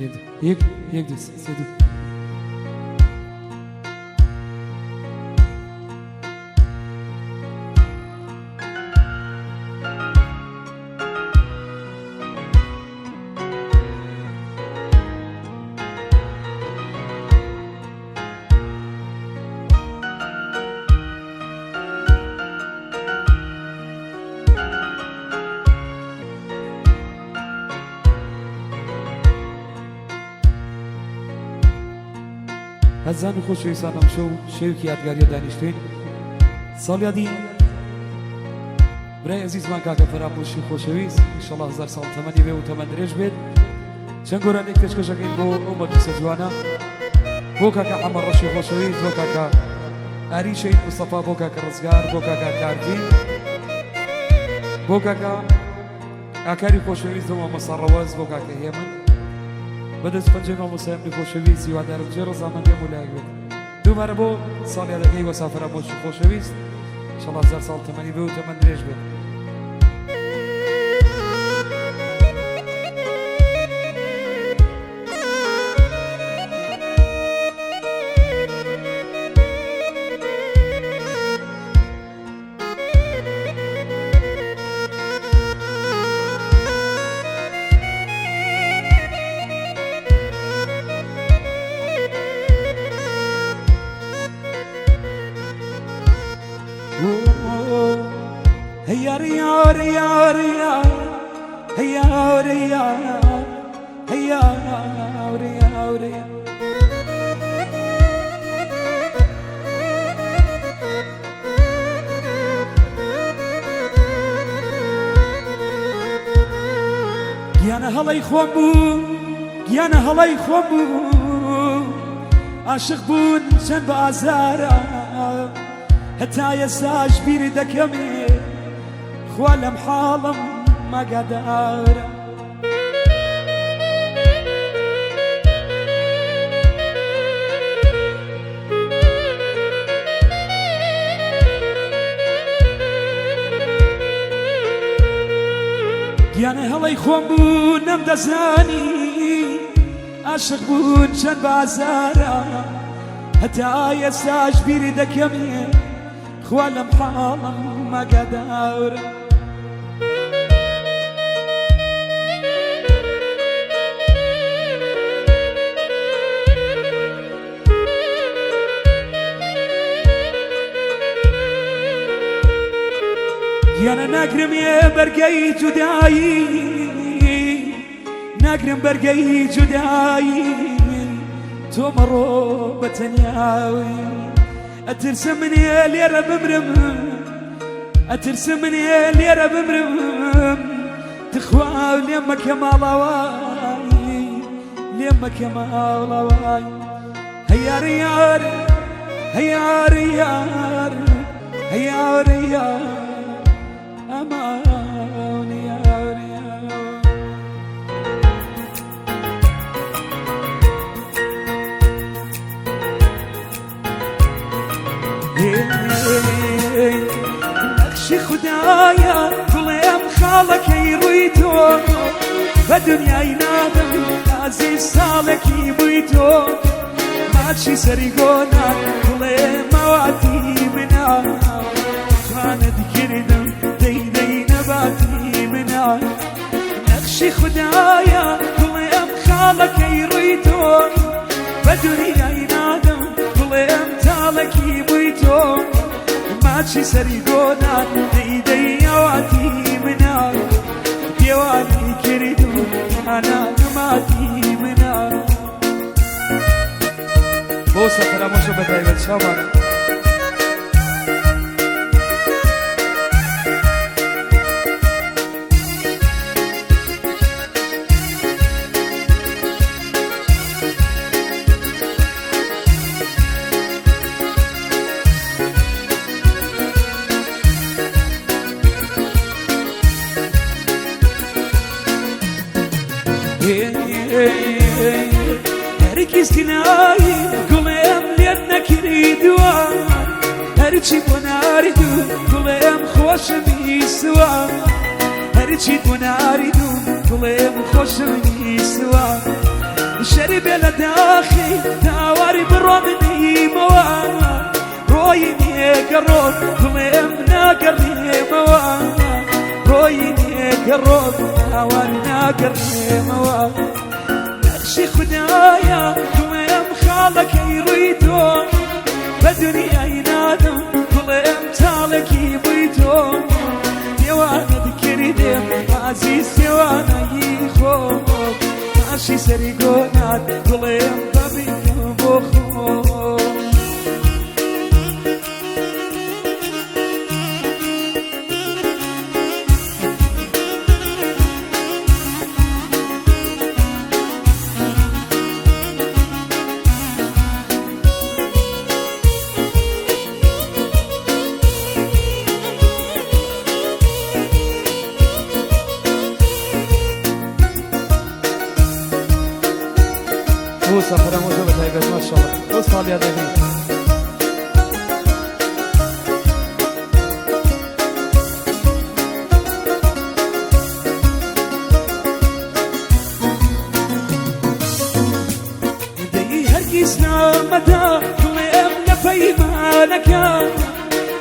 یەک دوو یەک یەک دوو سێ سێ دوو. ئازیزان و خۆشەویستان ئەمشەو شەوێکی یادگاریە دانیشتوین ساڵیادی برای ئەزیزمان کاکە فەرامۆشی خۆشەویست ئینشەڵا هەزار ساڵ تەمەنی بێ و تەمەن درێژ بێت چەند گۆرانیەک پێشکەشەکەین بۆ ئەو مەجلیسە جوانە بۆ کاکە حەمە ڕەشی خۆشەویست بۆ کاکە ئاری شەهید مستەفا بۆ کاکە ڕزگار بۆ کاکە کارڤین بۆ کاکە ئاکاری خۆشەویست بۆ مامۆستا ڕەوەز بۆ کاکە هێمن بەدەست پەنجەی مامۆستای منی خۆشەویست هیوادارم جێ ڕەزامەندی هەموو لایەک بێت دووبارە بۆ ساڵیادەکەی وەسا فەرامۆشی خۆشەویست ئینشەڵا هەزار ساڵ تەمەنی بێ و تەمەن درێژ بێت. هەیار یار یار یار هەیار یار هەیار یار یار. گیانە هەڵەی خۆم بوو گیانە هەڵەی خۆم بوو عاشق بوون چەند بە ئازارە هەتا ئێستاش بیری دەکەمێ خوا لەم حاڵم ماگادارە. گیانە هەڵەی خۆم بوو نەمدەزانی عاشق بوون چەند بازارە هەتا ئێستاش بیری دەکەمێ خوا لەم حاڵم مەگەدارە. گیانە ناگرم یێ بەرگەی جودایی ناگرم بەرگەی جودایی تۆ مەڕۆ بە تەنیاوی ئەترسم منێ لێرە بمرم ئەترسم منێ لێرە بمرم تخوا لێم مەکە ماڵاوای لێم مەکە ماڵاوای هەیار یار هەیار یار هەیار یار ئەمان یار یار. نەخشی خودایە گوڵێم خاڵەکەی ڕووی تۆ بە دنیای نادەم ئازیز ساڵێکی بووی تۆ ماچی سەری گۆنا گوڵێ ماواتی منە جوانت کردم دەی دەی نەباتی منە نەخشی خودایە گوڵێم خاڵەکەی ڕووی تۆ بە دنیای نادەم بڵێم تاڵەکی بووی تۆ ماچی سەری گۆدان دەی دەی ئاواتی منە پێوانی کرد و ئانا نماتی منە بۆ سەفەرامۆشە بە تایبەت چاوانە. هەرگیز کنایی گوڵێم لێت نەکردووە هەرچی بۆ ناردوو گوڵێم خۆشم ئیسوە هەرچی بۆ ناردوو گوڵێم خۆشم ئیسوە. شەری بێ لە داخی تاواری بڕۆ منیمەوە ڕۆی نێگەڕۆک بڵێم ناگەڕێمەوە ڕۆی نێگەڕۆک هاوار ناگەڕێمەوە نەخشی خودایە بڵێم خاڵەکەی ڕووی تۆ بە دنیای نادەم بڵێم تاڵێکی بووی تۆ پێوانە دکردێم ئازیز پێوانەی خۆ ماشی سەری گۆنات بڵێم بەبینم بۆ خۆ. بۆ سەفەرەمۆشە بە تایبەت ماشاءاللە ئەو ساڵیادەکەی. دەی هەرگیز نامەدا بڵێم لە پەیمانەکە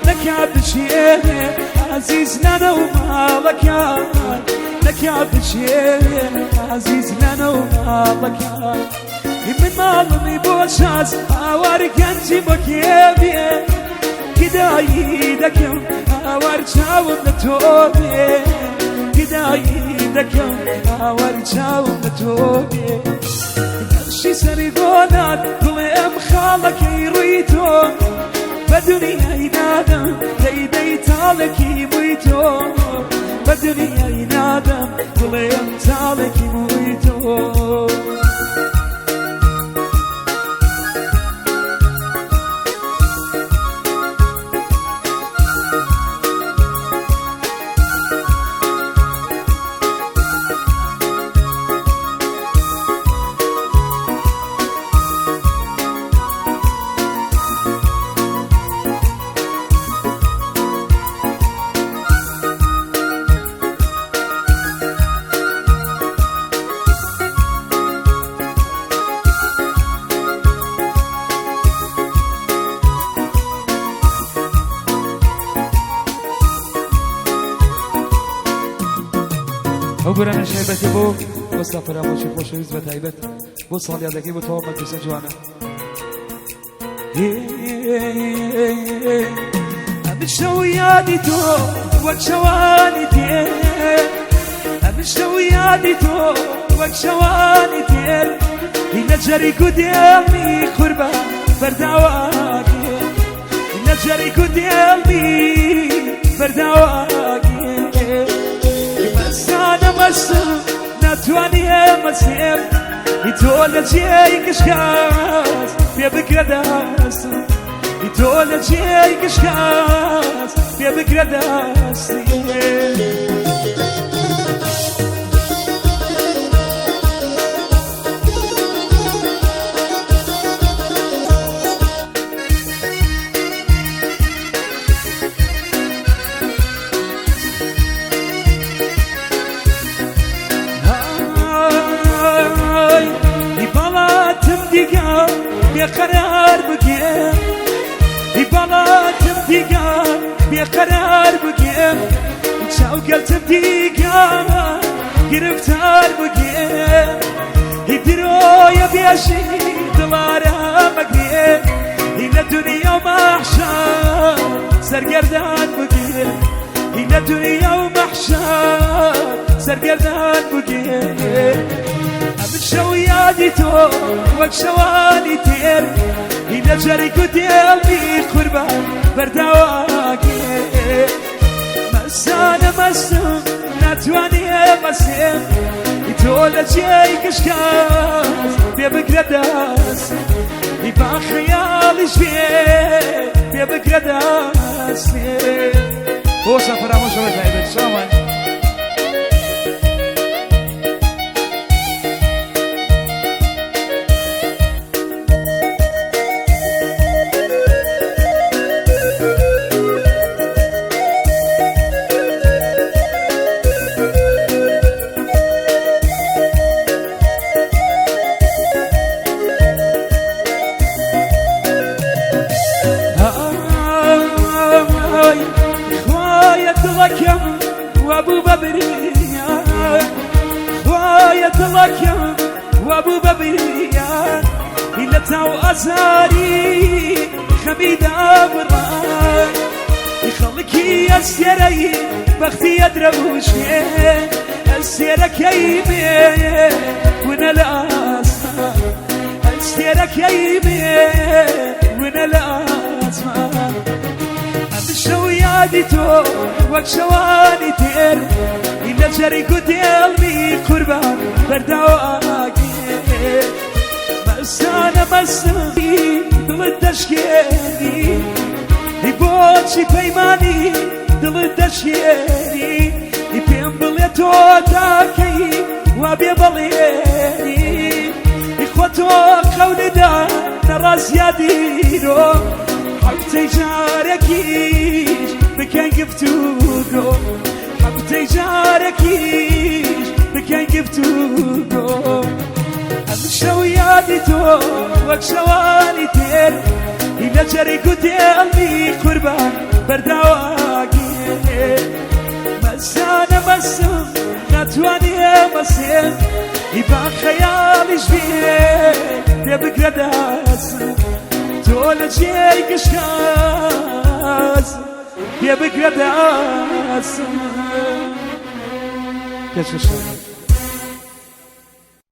نەکا بچێنێ ئازیز نانە و ماڵەکە نەکا بچێنێ ئازیز نانە و ماڵەکە من ماڵمی بۆ شاز ئاوار گەنجی بۆ کێ بێ گدایی دەکەم ئاوار چاوم لە تۆ بێ گدایی دەکەم ئاوار چاوم لە تۆ بێ نەخشی سەری گۆنات بڵێم خاڵەکەی ڕووی تۆ بە دنیای نادەم دەی دەی تاڵێکی بووی تۆ بە دنیای نادەم بڵێم تاڵێکی بووی تۆ. ئەو گۆرانە شایبەتێ بۆ وەستا فەرامۆشی خۆشەویست بە تایبەت بۆ ساڵیادەکەی بۆ تەواو مەجلیسە جوانە. ئەمشەو یادی تۆ وەک شەوانی تێر، ئەمشەو یادی تۆ وەک شەوانی تێر، لە جەریک و دێڵمی قوربان بەرداواگێ، لە جەریک و دێڵمی بەرداواگێ. مەستانە مەستم ناتوانێ مەسێم، تۆ لە جێی گشکاس پێ بگرە دەستم، تۆ لە جێی گشکاس پێ بگرە دەستی. باڵاتم دیگە بێقەرار بگێ، باڵاتم دیگە بێقەرار بگێ، چاوگەلتم دیگە گرفتار بگێ، درۆیە بێژی دڵارامەگرێ، لە دنیا و مەحشەر سەرگەردان بگێ، لە دنیا و مەحشەر سەرگەردان بگێ. ئەمشەو یادی تۆ وەک شەوانی تێر، لە جەریک و دێڵمی قوربان بەرداواگێ. مەستانە مەستم ناتوانێ مەسێم، تۆ لە جێی گشکاس پێ بگرە دەست، با خەیاڵیش بێ پێ بگرە دەستێ. بۆ سەفەرامۆشەوە تایبەت شاوان. دڵەکەم وابوو بە بریان لە تاو ئازاری خەمی دابڕان خەڵکی ئەستێرەی بەختی ئەدرەوشێ ئەستێرەکەی بێ ونە لە ئاسمان ئەستێرەکەی بێ ونە لە ئاسمان ئەمشەو یادی تۆ وەک شەوانی تێر لە جەرگ و دێڵمی قوربان بەرداوە ئاگێ مەسانە مەسمی دڵت دەشکێنی بۆچی پەیمانی دڵت دەشکێنی پێم بڵێ تۆ تاکەی وا بێ بەڵێنی خۆ تۆ قەولدا نەڕازیادیرۆ هەفتەی جارێکیش بکەن گفتوگۆ هەفتەی جارێکیش بکەن گفتوگۆ ئەمشەو یادی تۆ وەک شەوانی تێر لە جەرگ و دێڵمی قوربان بەرداواگێ مەسانە مەسم ناتوانێ مەسێ با خەیاڵیش بێ پێ بگرە دەستم تۆ لە جێی گشتاز پێ بگرە دەستم. پێشکەشتان.